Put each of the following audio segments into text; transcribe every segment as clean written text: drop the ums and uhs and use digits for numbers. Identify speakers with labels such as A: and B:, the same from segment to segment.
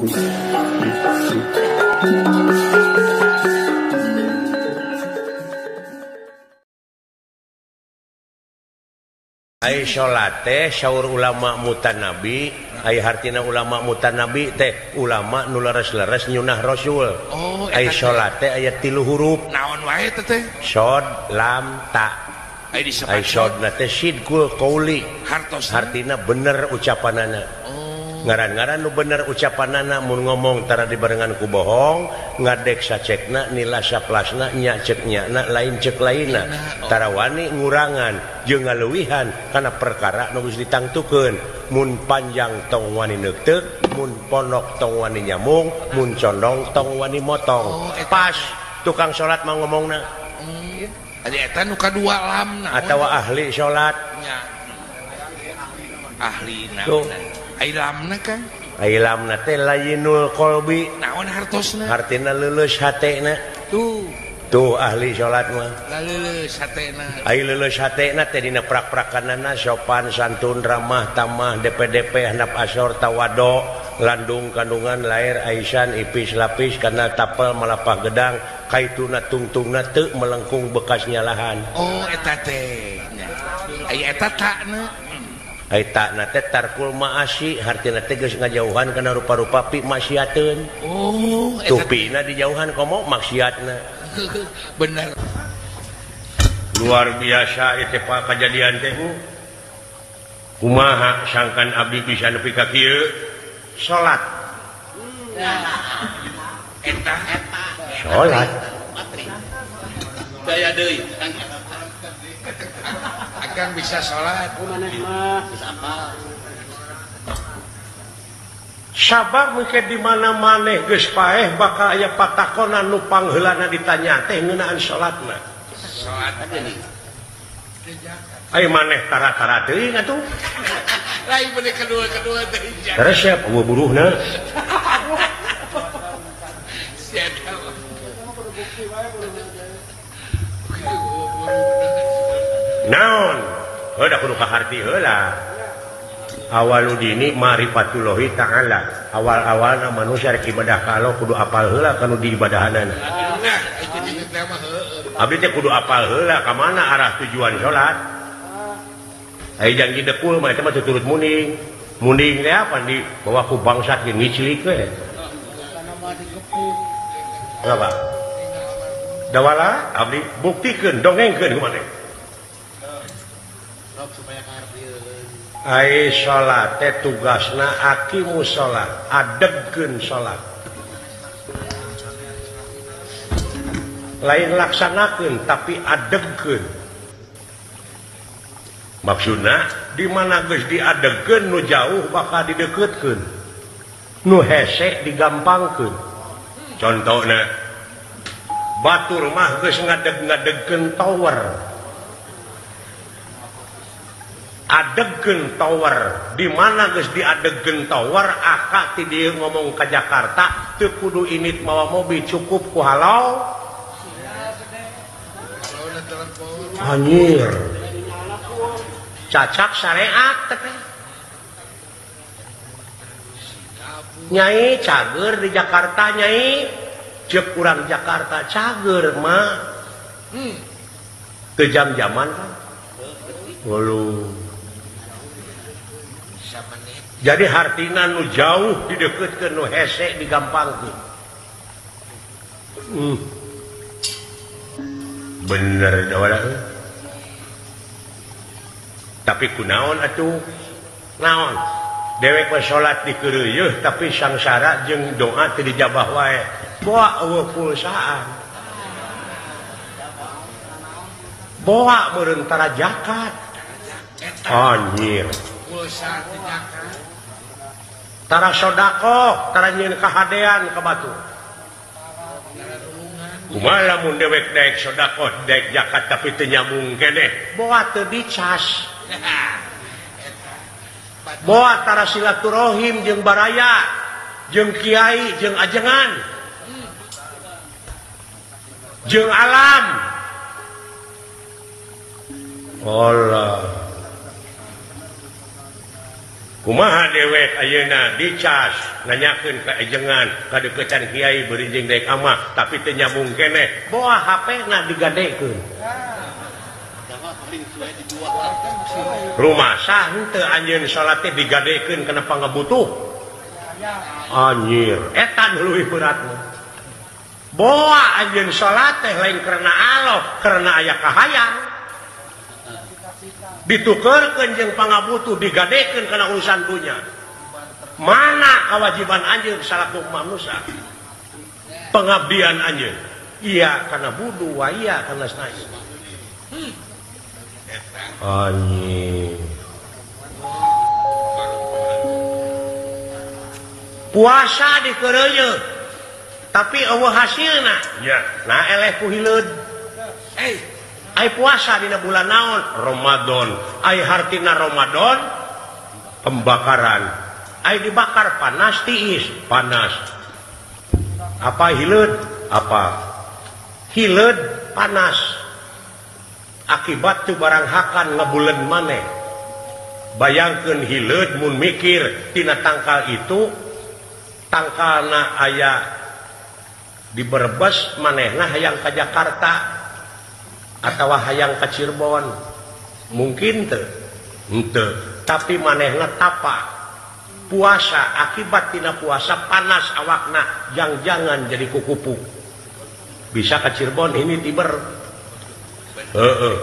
A: Ai salat teh saur ulama mutanabi, ai hartina ulama mutanabi teh ulama nu leres-leres nyunah Rasul.
B: Oh,
A: ai salat teh aya 3 huruf.
B: Naon wae teh teh?
A: Shod, lam, ta.
B: Ai disebut
A: ai shodna teh sidqul qauli.
B: Hartosna
A: hartina bener ucapanana.
B: Oh.
A: Ngaran-ngaran nu bener ucapanana mun ngomong tara dibarengan ku bohong, ngadek sacekna, nila saplasna, nya cek nyana, lain cek lainna.
B: Oh.
A: Tara wani ngurangan jeung ngaleuwihan kana perkara nu geus ditangtukeun. Mun panjang tong wani neukteuk, mun ponok tong wani nyamung, mun condong tong wani motong.
B: Oh, eta.
A: Pas tukang salat mah ngomongna.
B: Adi eta nu kadua lamna
A: atawa ahli salat.
B: Nya. Ahli
A: Tuh.
B: Ai lamna kan?
A: Ai lamna teh layinul qalbi.
B: Naon hartosna?
A: Hartina leuleus hatena.
B: Tuh.
A: Tuh ahli salat mah.
B: La leuleus hatena.
A: Ai leuleus hatena teh dina prak-prakanana sopan santun ramah tamah DPDP handap asor tawado landung kandungan lair aisan ipis lapis kana tapel malapah gedang kaituna tungtungna teu melengkung bekas nyalahan.
B: Oh eta teh. Nya. Ai eta takna.
A: Ai takna teh tarkul maasi hartina teh geus ngajauhan kana rupa-rupa pi maksiateun.
B: Oh, eta
A: tupina dijauhan komo maksiatna.
B: Bener.
A: Luar biasa ieu teh kajadian teh. Kumaha sangkan abdi bisa nepi ka kieu? Salat.
B: Eta
A: salat.
B: Daya deui. Akang bisa salat.
C: Maneh mah bisa apal.
A: Sabab mungkin di mana maneh geus paeh bakal aya patakonan nu pangheulana ditanya teh ngeunaan salatna.
B: Salat deui.
A: Ai maneh tara-tara teuing atuh.
B: Lain bener kedua-kedua teh.
A: Resep eueuh buruhna.
B: Siap.
A: Naon? Heuh da kudu kaharti heula. Awaludini ma'rifatullahi ta'ala. Awal-awalna manusia rek ibadah ka Allah kudu apal heula kanu diibadahanana.
B: Nah, itu teh mah heueuh.
A: Abdi teh kudu apal heula ka mana arah tujuan salat. Ai janji dekul mah eta mah tuturut munding. Munding teh apa di bawa ku bangsat ge ngiclik we. Apa? Dawala abdi buktikeun dongengkeun ku maneh. Ai salat teh tugasna aqimus salat, adegkeun salat. Lain laksanakeun tapi adegkeun. Maksudna di mana geus diadegkeun nu jauh bakal dideukeutkeun. Nu hese digampangkeun. Contona batur mah geus ngadeg-ngadegkeun tower. Adegkeun tower di mana geus diadegkeun tower aka ti dieu ngomong ka Jakarta teu kudu init mawa mobil cukup ku halau. Anjir. Cacak syariat teh. Nyai cager di Jakarta nyai ceuk urang Jakarta cager mah. Teu jam-jaman kan. Waduh. Jadi hartina nu jauh dideukeutkeun nu hese digampangkeun. Bener dawala. Tapi kunaon atuh? Naon? Dewek we salat dikeureuyeun tapi sangsara jeung doa teu dijabah wae. Boa eueuh pulsaan. Boa meureun tara zakat. Anjir.
B: Pulsa teu zakat.
A: Tara sedekah, tara nyieun kahadean ka batur. Kumaha lamun dewek daek sedekah, daek zakat tapi teu nyambung keneh. Boa teu dicas. Boa tara silaturahim jeung baraya, jeung kiai, jeung ajengan. Jeung alam. Allah. Kumaha dewek ayeuna dicas nanyakeun ka ejengan kadeukeutan kiai beurijing daek amah tapi teu nyambung keneh boa HP na digadekeun. Rumah sah henteu anjeun salat teh digadekeun kana pangabutuh. Anjir, eta nu leuwih berat mah. Boa anjeun salat teh lain karena Allah, karena aya kahayang. Ditukerkeun jeung pangabutuh digadekeun kana urusan dunya. Mana kewajiban anjeun salaku manusia? Pengabdian anjeun. Iya kana budu wa iya kana sae. Anjir. Puasa dikeureuyeun tapi eueuh hasilna. Nya, nah eleh ku hileud. Ai puasa dina bulan naon? Ramadan. Ai hartina Ramadan pembakaran. Ai dibakar panas tiis, panas. Apa hileud? Apa? Hileud panas. Akibat tu barang hakan ngebulen maneh. Bayangkeun hileud mun mikir tina tangkal itu tangkalna aya di Brebes manehna hayang ka Jakarta atawa hayang ka Cirebon mungkin teu henteu tapi manehna tapa puasa akibat tina puasa panas awakna jang-jangan jadi kukupu bisa ka Cirebon ini tiber heeh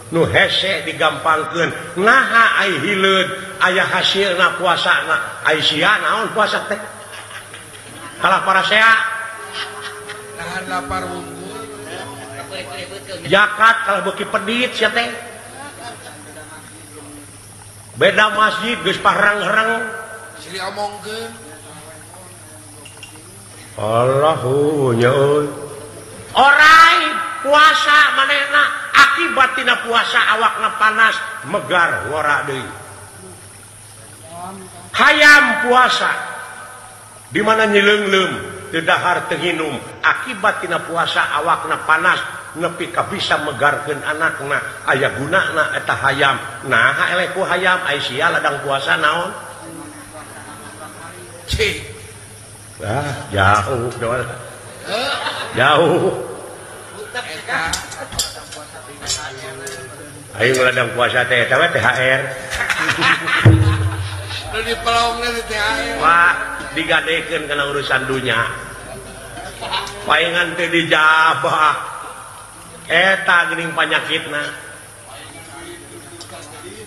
A: nu hese digampangkeun naha ai hileud aya hasilna puasana ai sia naon puasa teh kalah parasea
B: nahan lapar wungkul
A: zakat kalau beuki pedit sia teh beda masjid geus parang-herang
B: silih omongkeun
A: Allahu nya euy orai puasa manehna akibat tina puasa awakna panas megar ngora deui hayam puasa di mana nyileungleum teu dahar teu nginum akibat tina puasa awakna panas nepi ka bisa megarkeun anakna aya gunana eta hayam nah eleh ku hayam ai sia ladang puasa naon
B: cih
A: ah jauh doa jauh ayo ladang puasa teh eta we THR
B: nu dipelongna teh THR
A: wah digadekeun kana urusan dunya paingan teh dijabah eta geuning panyakitna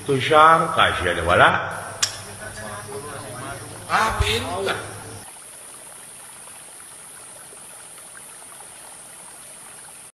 A: tusang ka sia wala
B: ah pinter.